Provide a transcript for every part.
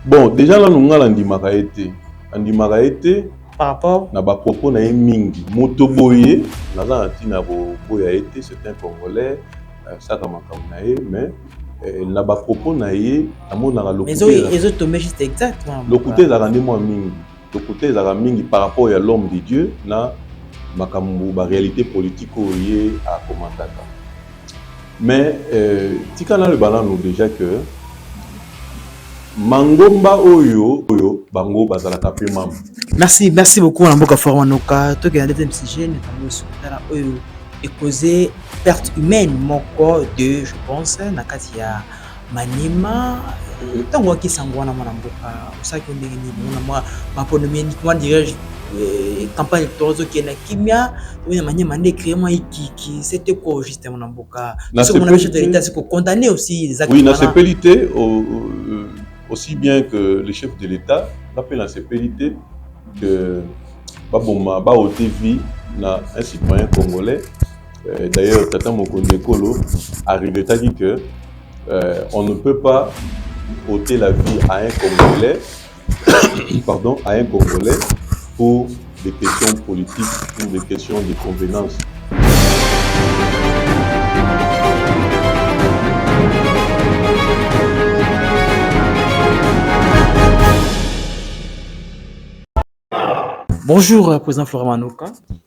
Bon, déjà nanu nga nandimaka ye te, nandimaka ye te par rapport na bapropos na ye mingi. Moto boye naza na ntina ya koboya ye te, c'est un Congolais, asalaka makambo na ye, mais na bapropos na ye namonaka ezotombe juste exact. Lokuta ezalaka nde mwa mingi, lokuta ezalaka mingi par rapport ya l'homme de Dieu na makambo, baréalité politique oyo ye akomantaka. Mais tika naloba nanu déjà que mangomba oyo bango bazalaka mpe mama. Merci, merci beaucoup na mboka Florent Manoka. Tokenda deuxième sujet, notamment sukutala oyo ecauser perte humaine moko de, je pense, na kati ya Maniema. Ntango waki sango wana, mwana mboka, osalaki ndenge nini? Mona mwa maponomi, comment dirais-je, campagne électorale ozokende na kimia, tomoni na Maniema nde créé mwa ikiki. C'était quoi juste, mwana mboka? Soki chef de l'État c'est condamner aussi les actes. Oui, nasepeli te, aussi bien que le chef de l'État nga mpe nasepeli te que baboma, baôter vie na un citoyen congolais. D'ailleurs, tata mokonzi ekolo aregrettaki que on ne peut pas ôter la vie à un Congolais, pardon, à un Congolais pour des questions politiques ou des questions de convenance. Bonjour, Président Florent Manoka.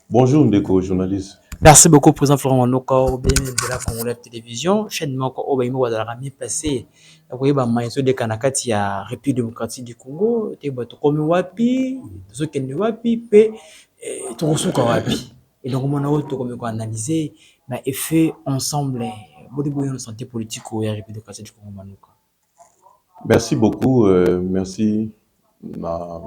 Bonjour, ndeko journaliste. Merci beaucoup, Président Florent Manoka, au bien de la Congolais Télévision, chaîne moko oyo bayimbo bazalaka mieux placé ya koyeba mai ezoleka na kati ya République démocratique du Congo, toyeba tokomi wapi, tozokende wapi mpe tokosuka wapi. Et donc mona oyo tokomi koanalyser ba effet ensemble boli boyo na santé politique oyo ya République démocratique du Congo, Manoka. Merci beaucoup, merci na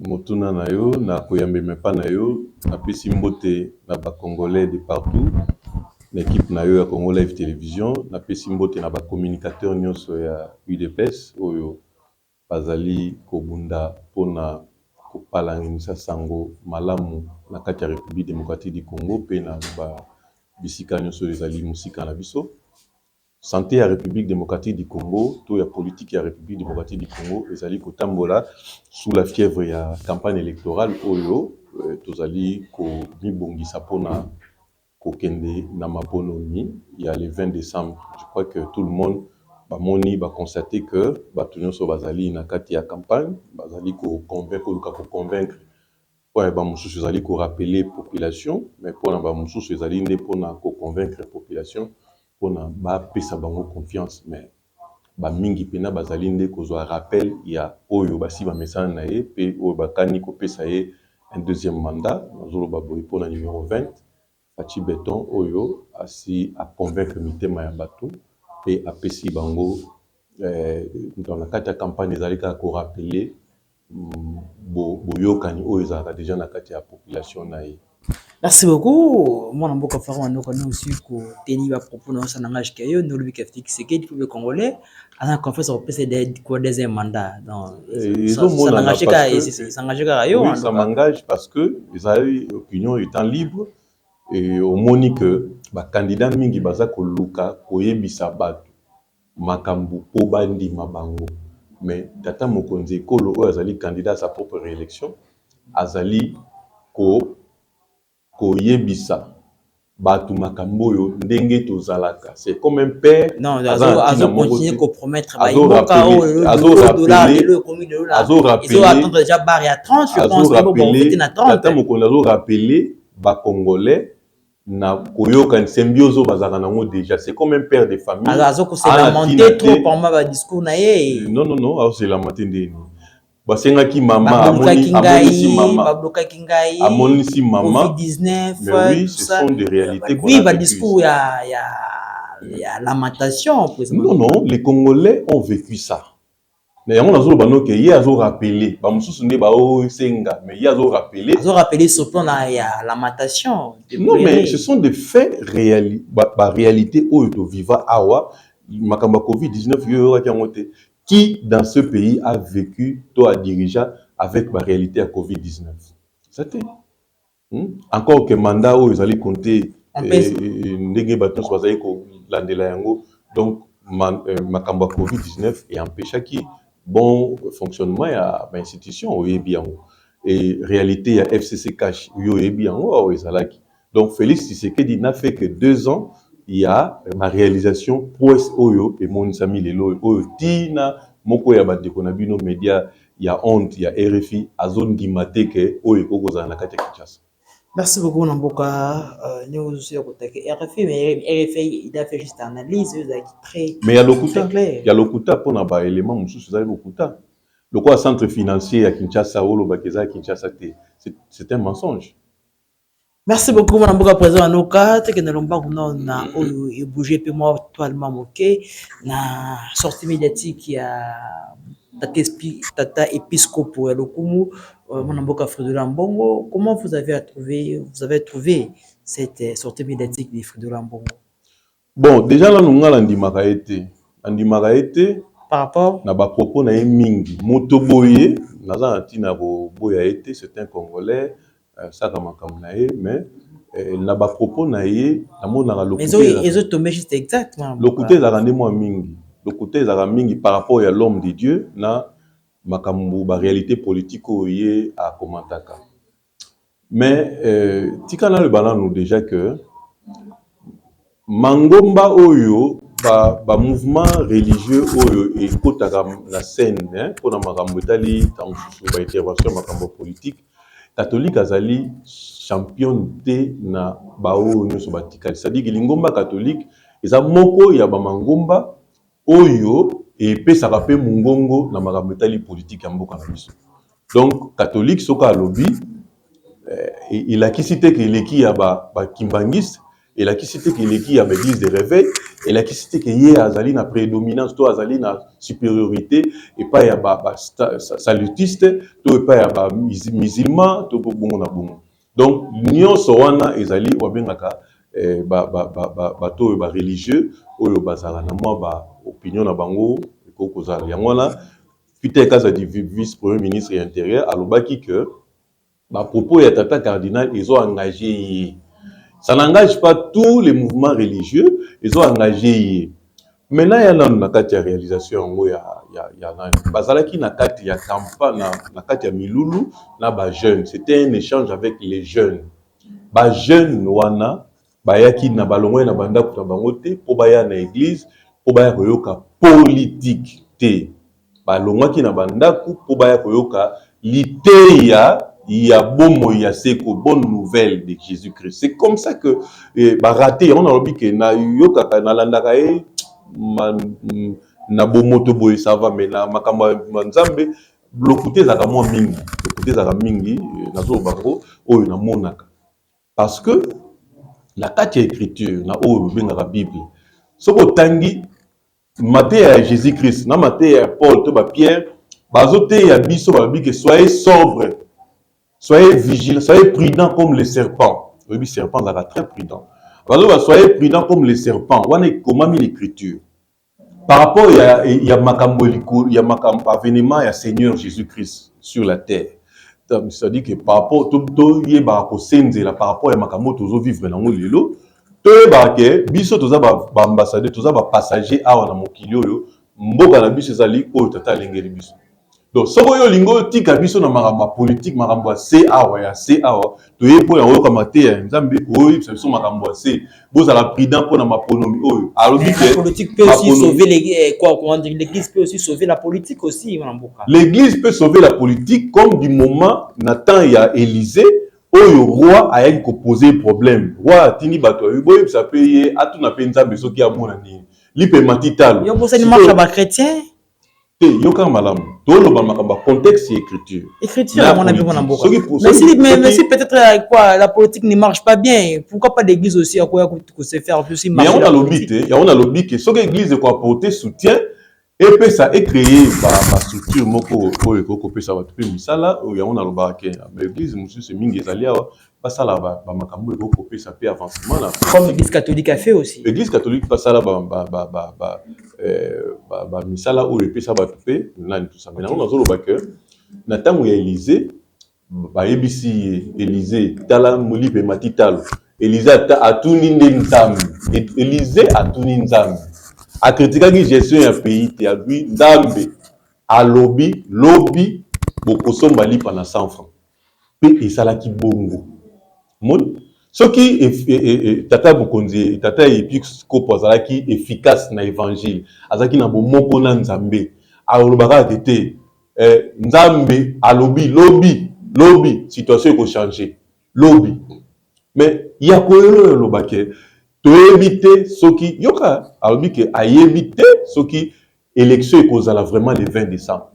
motuna na yo, na koyambema epa na yo. Napesi mbote na Bacongolais de partout, na équipe na yo ya Congo Live Télévision. Napesi mbote na bacommunicateur nyonso ya UDPS oyo bazali kobunda mpona kopalanganisa sango malamu na kati ya République démocratique du Congo mpe na bisika nyonso oyo ezali mosika na biso. Santé ya République démocratique du Congo to ya politique ya République démocratique du Congo ezali kotambola sous la fièvre ya campagne électorale oyo tozali komibongisa mpona kokende na maponomi ya le 20 décembre. Je crois que tout le monde bamoni, baconstater que bato nyonso bazali na kati ya campagne, bazali koluka koconvaincre. Mpo ya bamosusu ezali korappeler population, mais mpona bamosusu ezali nde mpona koconvaincre population mpona bapesa bango confiance. Mais bamingi mpena bazali nde kozwa rappel ya oyo basi bamesana na ye mpe oyo bakani kopesa ye un deuxième mandat. Nazoloba boye mpona numéro 20, Fatshi Béton, oyo asi aconvaincre mitema ya bato mpe apesi bango. Na kati ya campagne ezali kaka korappeler boyokani oyo ezalaka déjà na kati ya population na ye. Merci beaucoup, mwana mboka Florent Manoka. Nous aussi koteni bapropos na yo langage ke yo nolobi ke Félix Tshisekedi, peuple congolais aza na confiance akopesa quoi deuxième mandat. Donc s'engage kaka yo. Oui, ça m'engage parce que ezali opinion étant libre et omoni que bacandidat mingi baza koluka koyebisa bato makambo mpo bandima bango, mais tata mokonzi ekolo oyo azali candidat à sa propre réélection azali koyebisa bato makambo oyo ndenge tozalaka. C'est comme un père. Non, azocontinue kopromettre baimboka oyo dollar lelo ekomi lelo, ezoattendre déjà barre ya 30, je pense bon na 30. Tata mokonzi azorappeler Bacongolais na koyoka symbiose oyo bazalaka nango déjà. C'est comme un père de famille. Azokoselamenter trop pendant badiscours na ye. Non, non, non, azoselamenter ndeni? Basengaki mama, amonisi mama. Bablokaki ngai. Amonisi mama. Covid-19. Mais oui, ce sont des réalités. Oui, badiscours ya lamentation. Non, non, les Congolais ont vécu ça. Na yango nazoloba noke ye azorappeler, bamosusu nde baosenga, mais ye azorappeler. Azorappeler sur plan ya lamentation. Non, mais ce sont des faits réali, baréalité oyo toviva awa. Makambo ya Covid-19, yo oyokaki yango te? Qui dans ce pays a vécu to a dirigé avec baréalité ya Covid-19? Ça te Encore que mandat oyo ezali compté ndenge bato nyonso bazali kolandela yango, donc. Makambo ya COVID-19 eempêchaki bon fonctionnement ya bainstitution, oyebi yango. Et réalité ya FCC CACH, yo oyebi yango, awa ezalaki. Donc Félix Tshisekedi n'a fait que 2 ans ya baréalisation, prouesse oyo emonisami lelo oyo. Ntina moko ya bandeko na bino média ya honte ya RFI azondima te ke oyo ekoki kozala na kati ya Kinshasa. Merci beaucoup na mboka news ya kotake RFI, mais RFI, il a fait juste analyse ezalaki très Mais ya lokuta. Très clair. Ya lokuta, mpona baélément mosusu ezali lokuta, lokola centre financier ya Kinshasa, olobaki eza ya Kinshasa te, c'est un mensonge. Merci beaucoup, mwana mboka président Manoka. Tokende lombangu nano na oyo ebouge mpe mwa toilement moke na sortie médiatique ya tata épiscopo ya lokumu, mwana mboka Fridolin Ambongo. Comment vous avez trouvé cette sortie médiatique de Fridolin Ambongo? Bon, déjà nanu nga nandimaka ye te, nandimaka ye te. Par rapport Na bapropos na ye mingi. Moto boye, naza na ntina ya koboya ye te, c'est un Congolais, asalaka makambo na ye, mais na bapropos na ye namonaka Mais lokuta. Ezotombe juste exact, mwana mboka. Lokuta ezalaka nde mwa mingi, lokuta ezalaka mingi par rapport ya l'homme de Dieu na makambo baréalité politique oyo ye akomantaka. Mais tika naloba nanu déjà que mangomba oyo, bamouvement religieux oyo ekotaka na scène mpona makambo etali ntango mosusu baintervention ya makambo ya politique, catholique azali championne te na baoyo nyonso batikali. C'est-à-dire que lingomba catholique eza moko ya bamangomba oyo epesaka mpe mongongo na makambo etali politique ya mboka na biso. Donc catholique soki alobi, elakisi te ke eleki ya bakimbangiste, elakisi te ke eleki ya baéglise de réveil, elakisi te ke ye azali na prédominance to azali na supériorité epai ya basalutiste to epai ya bamusulman to bongo na bongo. Donc nyonso wana ezali babengaka bato oyo bareligieux oyo bazala na mwa baopinion na bango ekoki kozala. Yango wana Peter Kazadi, vice premier ministre ya intérieur, alobaki que bapropos ya tata cardinal ezo engage ye. Ça n'engage pas tous les mouvements religieux, ezo engage ye. Maintenant, ya nanu na kati ya réalisation yango ya nani, bazalaki na kati ya campagne, na kati ya milulu na bajeune. C'était un échange avec les jeunes. Bajeune wana bayaki na balongwai na bandako na bango te mpo baya na église mpo baya koyoka politique te. Balongwaki na bandako mpo baya koyoka liteya ya bomoi ya seko, bonne nouvelle de Jésus Christ. C'est comme ça que baraté yango. Nalobi ke nayokaka, nalandaka ye na bomoto boye, ça va, mais na makambo ya Nzambe, lokuta ezalaka mwa mingi, lokuta ezalaka mingi. Nazoloba yango oyo namonaka, parce que na kati ya écriture na oyo bobengaka Bible, soki otangi mateya ya Jésus Christ na mateya ya Paul to bapierre, bazoteya biso, balobi ke soyez sobre, soyez vigilant, soyez prudent comme les serpents. Oyebi, serpent azalaka très prudent. Bazoba soyez prudent comme les serpents wana, ekomami l'écriture par rapport ya makambo ya makambo avènement ya Seigneur Jésus Christ sur la terre. C'est-à-dire que par rapport, toyebaka kosenzela par rapport ya makambo oyo tozovivre nango lelo. Toyebaka ke biso toza baambassadeur, toza bapassager awa na mokili oyo. Mboka na biso ezali oyo tata alengeli biso. Donc soki oyo olingi otika biso na makambo ya politike, makambo ya se awa, ya se awa, toye mpo ya koyoka mateya ya Nzambe. Oyebisa biso makambo ya se, bozala prudent mpona maponomi oyo alobi ke politique peut aussi sauver les, quoi, comment dire, l'église peut aussi sauver la politique aussi, mwana mboka. L'église peut sauver la politique, comme du moment na temps ya Élysée oyo roi ayaki kopose problème. Roi atindi bato ayobi boyebisa mpe ye, atuna mpe Nzambe soki amona nini lipema ti talo. Yo bosani marche ya bachrétien. Te, yoka malamu, toloba makambo ya contexte ya écriture. Écriture ya mwana mpe mwana mboka. Mais si peut-être quoi, la politique ne marche pas bien, pourquoi pas l'église aussi akoya ko se faire aussi marcher? Yango nalobi te, yango nalobi ke soki église ekoapporter soutien, epesa, ecréer bastructure moko oyo ekoki kopesa bato mpe misala oyo. Yango nalobaka ke baéglise mosusu mingi ezali awa, basala bamakambo ekoki kopesa mpe avancement na Comme l'église catholique a fait aussi. Église catholique basala bamisala oyo epesa bato mpe nani tout ça. Mais yango nazoloba ke na ntango ya Élysée, bayebisi ye Élysée: tala, molipe emati talo. Élysée atuni nde Nzambe. Élysée atuni Nzambe. Akritikaki gestion ya pays te. Alobi Nzambe alobi lobi bokosomba lipa na 100 francs, mpe esalaki bongo. Moni soki tata mokonzi, tata episkopo azalaki efficace na évangile, azalaki na bomoko na Nzambe, alobaka kaka te Nzambe alobi lobi, lobi situation ekochange lobi. Mais ya koyelo oyo alobake toyebi te soki, yoka, alobi ke ayebi te soki élection ekozala vraiment le 20 décembre.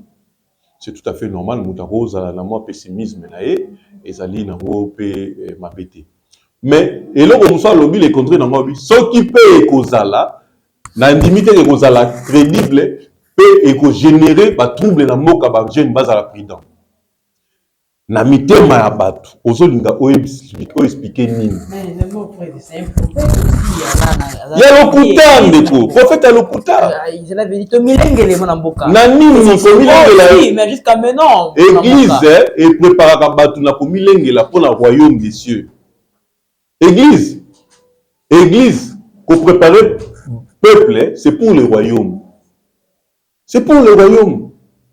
C'est tout à fait normal, moto akozala na mwa pessimisme na ye, ezali nango mpe mabe te. Mais eloko mosusu alobi le contraire nango, alobi soki mpe ekozala, nandimi te ekozala crédible mpe ekogénérer batrouble na mboka, bajeune bazala prudent. Na mitema ya bato ozolinga oexpliquer nini? Ya lokuta, ndeko, prophète ya lokuta. Na nini komilengela? Église epréparaka bato na komilengela mpona royaume des cieux. Église kopréparer peuple, c'est pour le royaume, c'est pour le royaume.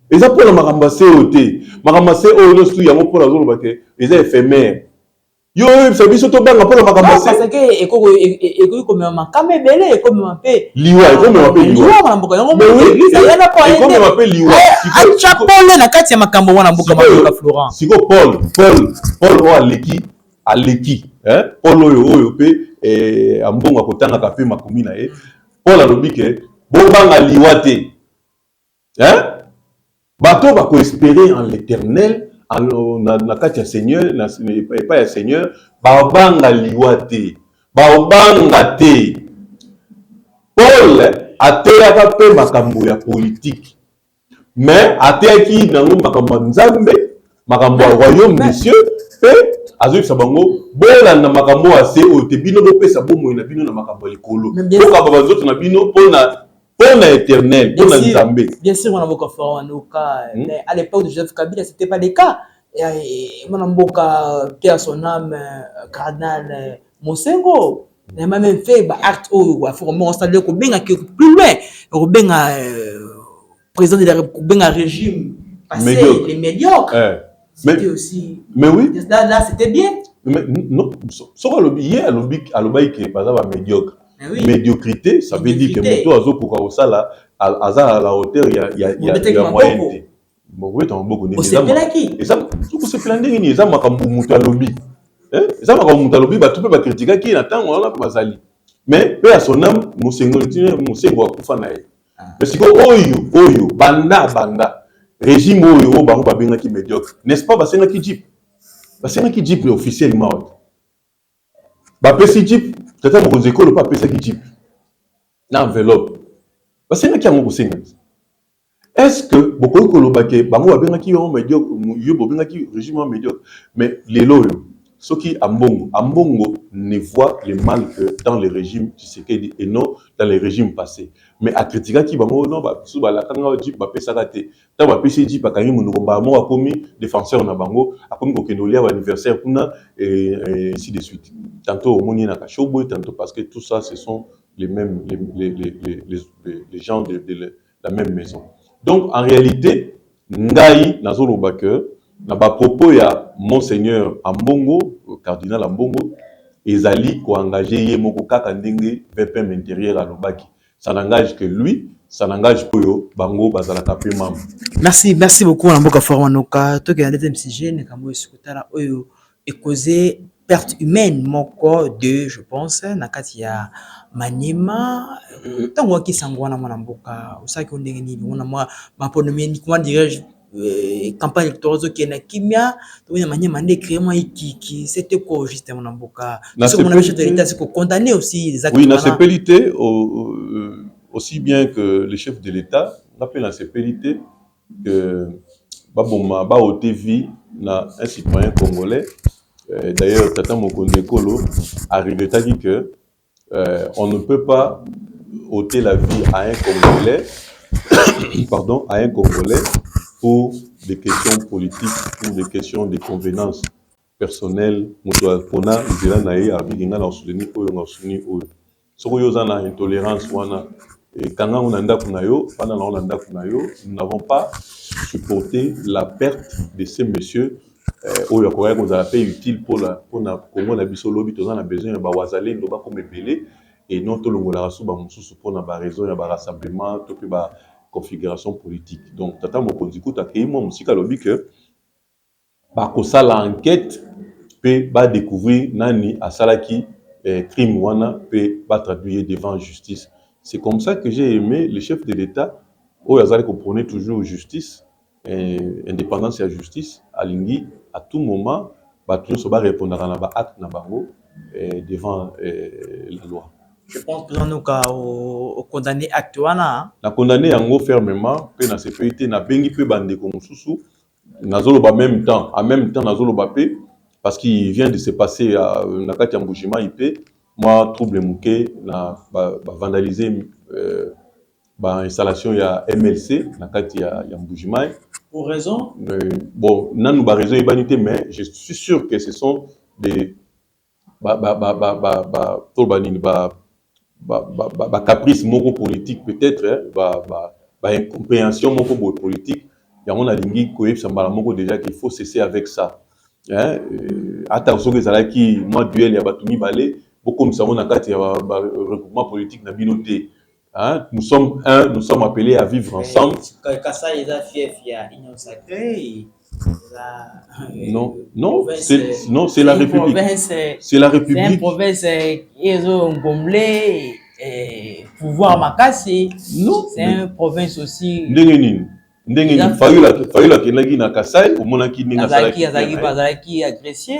Eza mpona makambo ya se oyo te. Makambo ya se oyo nyonso yango mpona azoloba te, eza éphémère. Yo oyebisa biso tobanga mpona makambo ya se. Ekoki komema makama ebele, ekomema mpe liwa, ekomema mpe liwa na mboka yango. Ekomema mpe liwa. Atya pole na kati ya makambo wana, mboka mayoka Florent. Sikoyo Paul oyo aleki Paul oyo mpe Ambongo akotangaka mpe makomi na ye. Paul alobi ke bobanga liwa te. Bato bakoespérer en l'Éternel, na kati ya Seigneur, epai ya Seigneur, babanga liwa te, babanga te. Paul ateyaka mpe makambo ya politike, mais ateyaki nango makambo ya Nzambe, makambo ya royaume des cieux, mpe azoyebisa bango bolanda makambo ya se oyo te. Bino bopesa bomoi na bino na makambo ya likolo, bokaba banzoto na bino mpona éternel, mpona Nzambe. Bien sûr, mwana mboka Florent Manoka, mais à l'époque de Joseph Kabila, c'était pas le cas. Mwana mboka, paix à son âme, cardinal Mosengo n'a même fait ba acte oyo afo osali kobenga plus loin, kobenga président de la, kobenga régime passé les médiocres. C'était aussi Mais oui. Là, c'était bien. Mais non, soki alobi, ye alobi, alobaki ke baza bamédiocre. Oui. Médiocrité, ça veut dire que moto azokoka kosala, aza à la hauteur ya moyenne te. Bokobeta maboko ndenge eza kosepela ndenge nini? Eza makambo moto alobi, eza makambo moto alobi. Bato mpe bakritikaki ye na ntango wana mpe bazali. Mais mpe ya son âme, Mosengo, Mosengo akufa na ye. Mais sikoyo oyo banda régime oyo bango babengaki médiocre, n'est-ce pas? Basengaki jeep, basengaki jeep officiellement. Oyo bapesi jeep, tata mokonzi ekolo mpe apesaki jeep na enveloppe. Basengaki yango kosenga. Est-ce que bokoki koloba ke bango babengaki yo médiocre, yo bobengaki régime wana médiocre? Mais lelo oyo soki Ambongo ne voit le mal que dans le régime Tshisekedi et non dans le régime passé. Mais akritikaki bango non, basusu balakanga jeep, bapesaka te. Ntango bapesi jeep, akangi monoko mbala moko, akomi défenseur na bango, akomi kokende kolia baanniversaire kuna et ainsi de suite. Tantôt omoni ye na Kashobwe, tantôt, parce que tout ça, ce sont les mêmes, les gens de la même maison. Donc en réalité, ngai nazoloba que na bapropos ya monseigneur Ambongo, cardinal Ambongo, ezali koengage ye moko kaka ndenge VPM intérieur alobaki. Ça n'engage que lui, ça n'engage oyo bango bazalaka mpe mama. Merci, merci beaucoup na mboka Florent Manoka. Tokenda deuxième sujet, likambo esukutala oyo ecauser perte humaine moko de, je pense, na kati ya Maniema. Ntango waki sango wana, mwana mboka, osalaki ndenge nini wana? Mwa maponomi, comment dirais-je, campagne électorale ozokende na kimia, tomoni na Maniema nde créé mwa ikiki. C'était quoi juste, mwana mboka? Soki chef de l'État c'est condamner aussi les actes. Oui, nasepeli te. Aussi bien que le chef de l'État, nga mpe nasepeli te que baboma, baôter vie na un citoyen congolais. D'ailleurs, tata mokonzi ekolo aregrettaki que on ne peut pas ôter la vie à un Congolais, pardon, à un Congolais pour des questions politiques, pour des questions de convenance personnelle. Moto apona nzela na ye, abiki nga na osoutenir oyo, nga osoutenir oyo. Soki oyo oza na intolérance wana, Kanga yango na ndako na yo, fanda nango na ndako na yo. Nous n'avons pas supporté la perte de ce monsieur oyo akokaki kozala mpe utile mpona Kongo na biso. Lobi toza na besoin ya bawazalendo bakoma ebele et non tolongolaka so bamosusu mpona baraison ya barassemblement to mpe baconfiguration politique. Donc tata mokonzi kuta akei mwa mosika, alobi ke bakosala enquête mpe badécouvrir nani asalaki crime wana mpe batraduire devant justice. C'est comme ça que j'ai aimé le chef de l'État oyo azali koprôner toujours justice, indépendance ya justice. Alingi à tout moment bato nyonso barépondaka na baacte na bango devant la loi. Je pense mpenza noka okondamner acte wana. Nakondamner yango fermement mpe nasepeli te. Nabengi mpe bandeko mosusu, nazoloba même temps, en même temps nazoloba mpe parce qu'il vient de se passer na kati ya Mbujimayi mpe mwa trouble moke na bavandaliser bainstallation ya MLC na kati ya Mbujimayi. Pour raison? Bon, nanu baraison eyebani te, mais je suis sûr que ce sont des toloba nini, bacaprice moko politique peut-être, baincompréhension moko boye politique. Yango nalingi koyebisa mbala moko déjà qu'il faut cesser avec ça, hein. Ata soki ezalaki mwa duel ya bato mibale, bokomisa yango na kati ya regroupement politique na bino te, hein. Nous sommes un, nous sommes appelés à vivre ensemble. Kasai eza fief ya Union sacrée. Non, non, c'est non, c'est la République. C'est la République. C'est une province ezo ngomble pouvoir makasi. Non. C'est une province aussi. Ndenge nini? Ndenge nini? Fayulu akendaki na Kasai, omonaki ndenge asalaki? Azalaki agressé.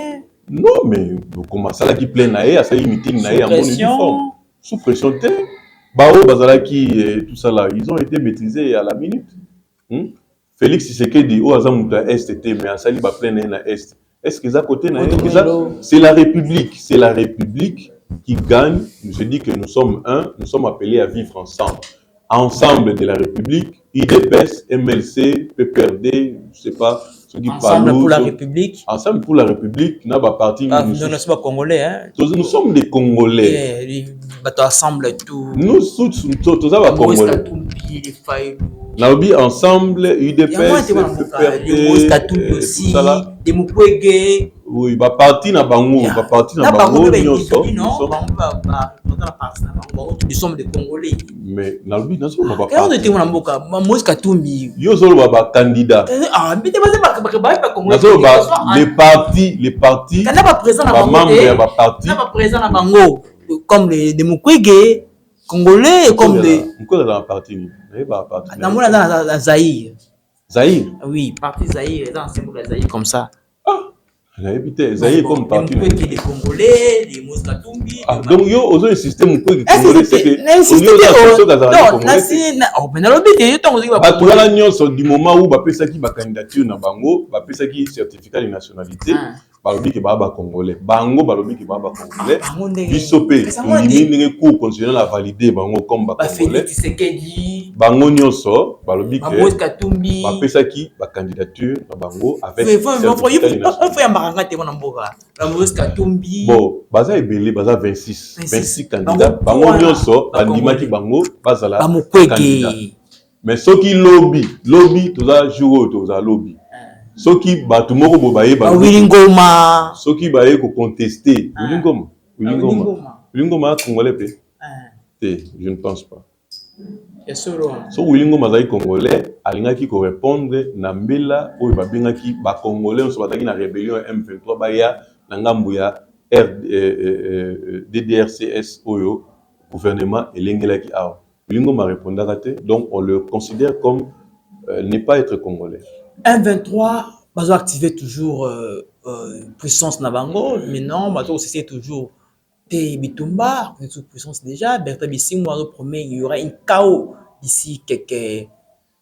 Non, mais koma asalaki plein na ye, asalaki meeting na ye en bonne et due forme. Sous pression te. Bao bazalaki, tout ça là, ils ont été maîtrisés à la minute. Félix Tshisekedi oyo aza moto ya Est te, mais asali baplein na ye na Est. Est ce que eza côté na ye? C'est la République, c'est la République qui gagne. Je dis que nous sommes un, nous sommes appelés à vivre ensemble, ensemble de la République, UDPS, MLC, PPRD, je sais pas. Ensemble pour la République. Ensemble pour la République na baparti. Ah, nous ne sommes pas Congolais, hein. Nous sommes des Congolais. Bato ensemble tout. Nous tous, toza bacongolais. Nalobi ensemble, UDPS, PPRD, aussi Demukwege. Oui, baparti na bango, baparti na bango nyonso. Nous sommes des Congolais. Mais nalobi, nazoloba. Baparti na mboka, Moïse Katumbi. Yo ozoloba bacandidat, nazoloba les partis, les partis. Bamembre ya baparti. Baprésident na bango comme les Demukwege, Congolais, comme les Mukwege aza na parti nini? Nayeba parti. Namona aza na Zaïre. Zaïre? Oui, parti Zaïre, eza na symbole ya Zaïre comme ça. Ah, nayebi te Zaïre comme parti. Mukwege des Congolais, les Moïse Katumbi. Ah, donc yo ozo insister Mukwege Congolais, c'est que nalobi te yo ntango. Bato wana nyonso, du moment où bapesaki bacandidature na bango, bapesaki certificat de nationalité, balobi ke baa bacongolais. Bango balobi ke baa bacongolais. Biso mpe tondimi ndenge Cour constitutionnelle avalide bango comme bacongolais. Bango nyonso balobi ke bapesaki bacandidature na bango avec. Bon, baza ebele, baza 26, 26 candidats. Bango nyonso bandimaki bango bazala candidat. Mais soki lobi, lobi toza jour oyo tozala lobi, soki bato moko boye bayeba. Willy Ngoma. Soki baye kocontester Willy Ngoma, Willy Ngoma, Willy Ngoma congolais mpe te, je ne pense pas. Soki Willy Ngoma azalaki congolais, alingaki korépondre na mbela oyo babengaki bacongolais nyonso bazalaki na rébellion ya M23 baya na ngambu ya DDRCS oyo gouvernement elengelaki awa. Willy Ngoma répondaka te, donc on le considère comme ne pas être congolais. M23 bazo activer toujours puissance na bango. Maintenant bazo kosese toujours te bitumba sous puissance. Déjà Bertrand Bisimwa azo promet il y aura un chaos d'ici quelques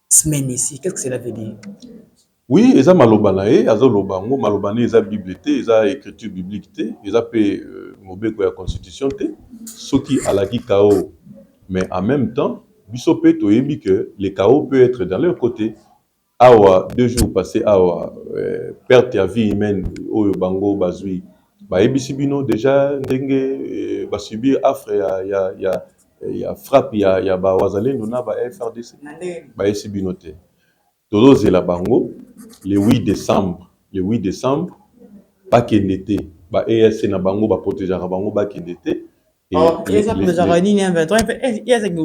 semaines ici. Qu'est-ce que cela veut dire? Oui, eza maloba na ye, azoloba yango. Maloba na ye eza Bible te, eza écriture biblique te, eza mpe mobeko ya constitution te. Soki alaki chaos, mais en même temps biso mpe toyebi que le chaos peut être dans leur côté. Awa 2 jours passé awa, perte ya vie humaine oyo bango bazwi, bayebisi bino déjà ndenge basubir affre ya Ya frappe ya bawazalendo na ba FARDC. Bayesi bino te, tozozela bango le 8 décembre. Le 8 décembre bakende te, ba EAC na bango baprotégeaka bango, bakende te. Nini, au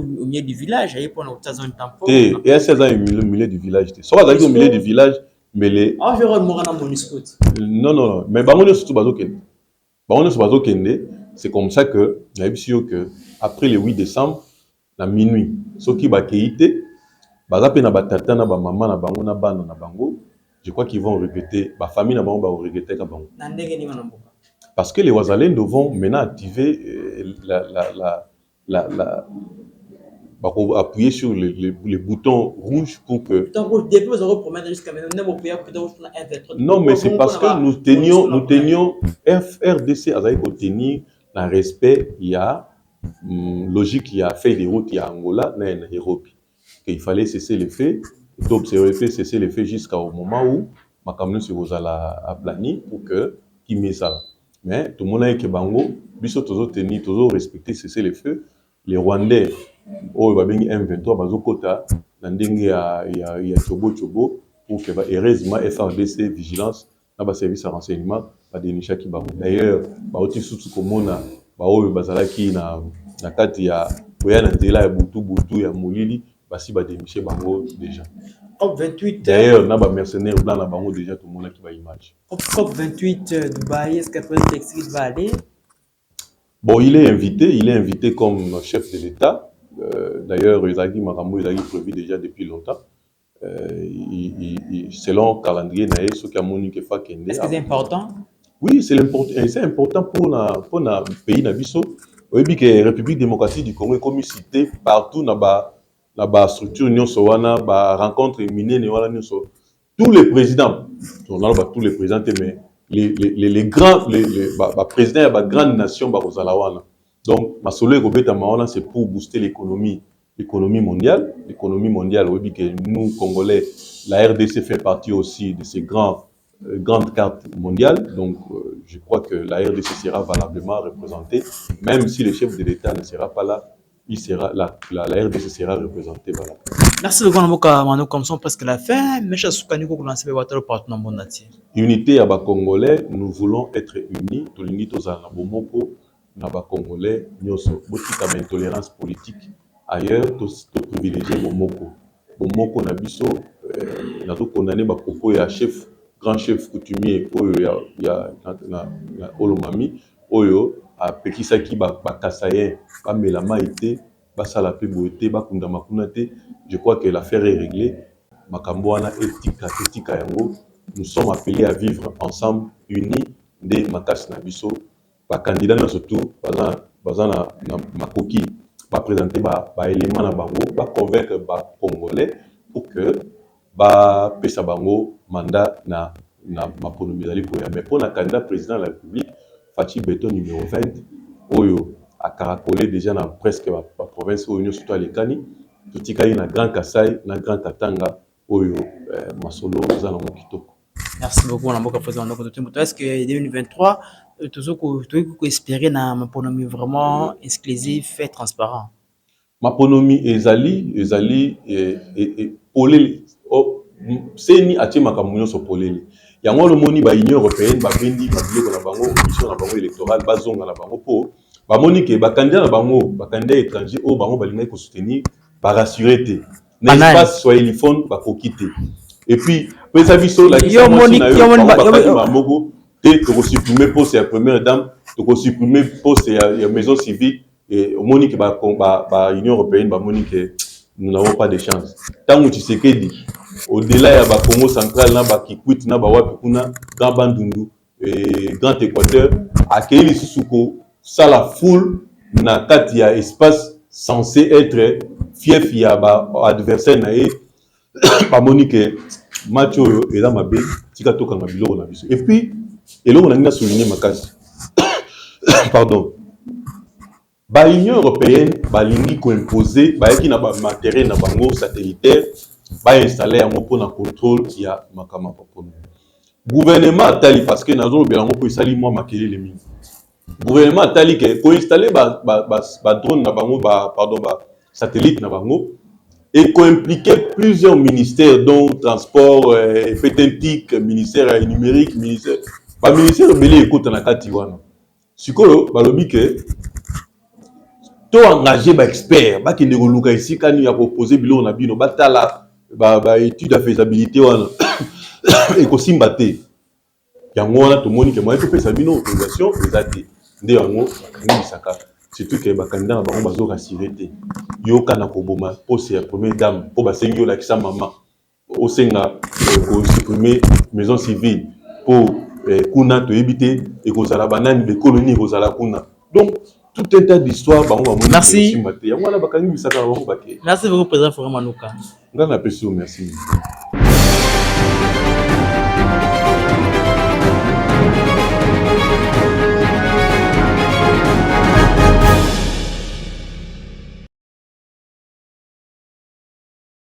milieu du village aye mpona kotia zone tampon? Te, EAC aza au milieu du village te. Soki azalaki au milieu du village, mbele moko na MONUSCO. Non, non, non, mais bango nyonso tu bazokende, bango nyonso bazokende. C'est comme ça que nayebisi yo que après le 8 décembre na minuit, soki bakei te, baza mpe na batata na bamama na bango na bana na bango. Je crois qu'ils vont regretter, bafamille na bango bakoregretter bango. Na ndenge nini, wana mboka? Parce que les Wazalendo vont maintenant activer la, la, la, la, la, appuyer sur le bouton rouge pour que. Bouton rouge, depuis vous avez promettre jusqu'à maintenant, vous pouvez bouton rouge. Non, mais c'est parce que nous tenions, FARDC a tenir dans respect, il y a logique, il y a feuille de route, il y a Angola, na Nairobi, qu'il fallait cesser les faits, d'observer cesser les faits jusqu'au moment où makambo se aplani pour que kimia ezala. Mais tout le monde que bango biso tozo tenir, tozo respecter cesser les feux. Les Rwandais oyo babengi M23 bazokota na ndenge ya tchobo tchobo pour que ba, heureusement, FARDC vigilance na baservice ya renseignement badénichaki bango. D'ailleurs bauti susu komona baoyo bazalaki na kati ya koya na nzela ya butu butu ya molili, basi badéniche bango déjà. COP 28. D'ailleurs na bamercenaire blanc na bango déjà tomonaki baimage. COP 28, Dubaï, est-ce que le président Tshisekedi va aller? Bon, il est invité, il est invité comme chef de l'État. D'ailleurs, ezalaki makambo ezalaki prévu déjà depuis longtemps. Selon calendrier na ye, soki amoni ke fa kende. Est-ce que c'est important? Oui, c'est important, c'est important pour na pays na biso. Oyebi ke République démocratique du Congo ekomi cité partout na ba structure nyonso wana, ba rencontre minene wana nyonso. Tous les présidents, naloba tous les présidents te, mais les grands, les ba président ya ba grande nation bakozala wana. Donc masolo ekobetama wana, c'est pour booster l'économie mondiale, l'économie mondiale. Oyebi ke nous Congolais, la RDC fait partie aussi de ces grandes cartes mondiales. Donc je crois que la RDC sera valablement représentée. Même si le chef de l'État ne sera pas là, il sera la RDC sera représentée valablement. Merci beaucoup, Mboka Mano, comme sont presque la fin. Mais je suis ko lancer ba partout dans le monde entier. Unité ya ba Congolais, nous voulons être unis, tolingi tozala na bomoko na ba Congolais nyonso. Botika ba intolérance politique ailleurs, to privilégier bomoko. Bomoko na biso, nazocondamner ba propos ya chef, grand chef coutumier oyo ya na Haut-Lomami, oyo apekisaki bakasaïens bamela mai te, basala mpe boye te, bakundama kuna te. Je crois que l'affaire est réglée. Makambo wana etika, etika yango. Nous sommes appelés à vivre ensemble, unis nde makasi na biso. Bacandidat nyonso tu baza na makoki baprésente baélément na bango, baconvaincre bacongolais pour que bapesa bango mandat na maponomi ezali koya. Mais mpo na candidat président de la République, Fatshi Béton numéro 20, oyo acaracolé déjà na presque baprovince oyo nyonso to alekani, totikali na Grand Kasai na Grand Katanga oyo masolo eza nango kitoko. Merci beaucoup na mboka président ndoko totembo. Est-ce que 2023 tozo koespérer na maponomi vraiment exclusif et transparent? Maponomi ezali polele. CENI atie makambo nyonso polele. Yango wana omoni baunion européenne babendi babiloko na bango, mission na bango électorale, bazonga na bango mpo bamoni ke bacandidat na bango, bacandidat étranger oyo bango balingaki kosoutenir, barassure te na espace swahiliphone, bakoki te. Et puis pesa biso, lakisa mwasi na yo. Bango bakati moko te, tokosupprime poste ya première dame, tokosupprime poste ya maison civique. Et omoni ke ba Union européenne bamoni ke nous n'avons pas de chance. Ntango Tshisekedi, au-delà ya bacongo central na bakikwit na bawapi kuna, Grand Bandundu et Grand Équateur, akei lisusu kosala foule na kati ya espace censé être fief ya baadversaire na ye, bamoni ke match oyo eza mabe, tika tokanga biloko na biso. Et puis eloko na ngai na souligne makasi, pardon, baunion européenne balingi koimpose, bayaki na bamatériel na bango satellitaire, bainstalle yango mpona contrôle ya makambo ya maponomi. Gouvernement atali, parce que nazolobela yango mpo esali mwa makelele mingi. Gouvernement atali ke koinstaller badrone na bango, pardon, basatellite na bango ekoimpliquer plusieurs ministères, dont transport, PTNTIC, ministère ya numérique, ministère, baministère ebele ekota na kati wana. Sikoyo balobi ke to engage baexpert, bakende koluka esika nini ya kopose biloko na bino, batala baétude ya faisabilité wana, ekosimba te. Yango wana tomoni ke moyen topesa bino autorisation eza te. Nde yango bakangi bisaka, surtout ke bacandidat na bango bazorassurer te. Yoka na koboma poste ya première dame mpo basengi olakisa mama, osenga kosupprimer maison civile mpo kuna toyebi te ekozala banani, bekolo nini ekozala kuna. Donc tout un tas d'histoire, bango bamoni Merci. te. Yango wana bakangi bisaka na bango, bakei. Merci beaucoup, président Florent Manuka. Nga napesi yo merci.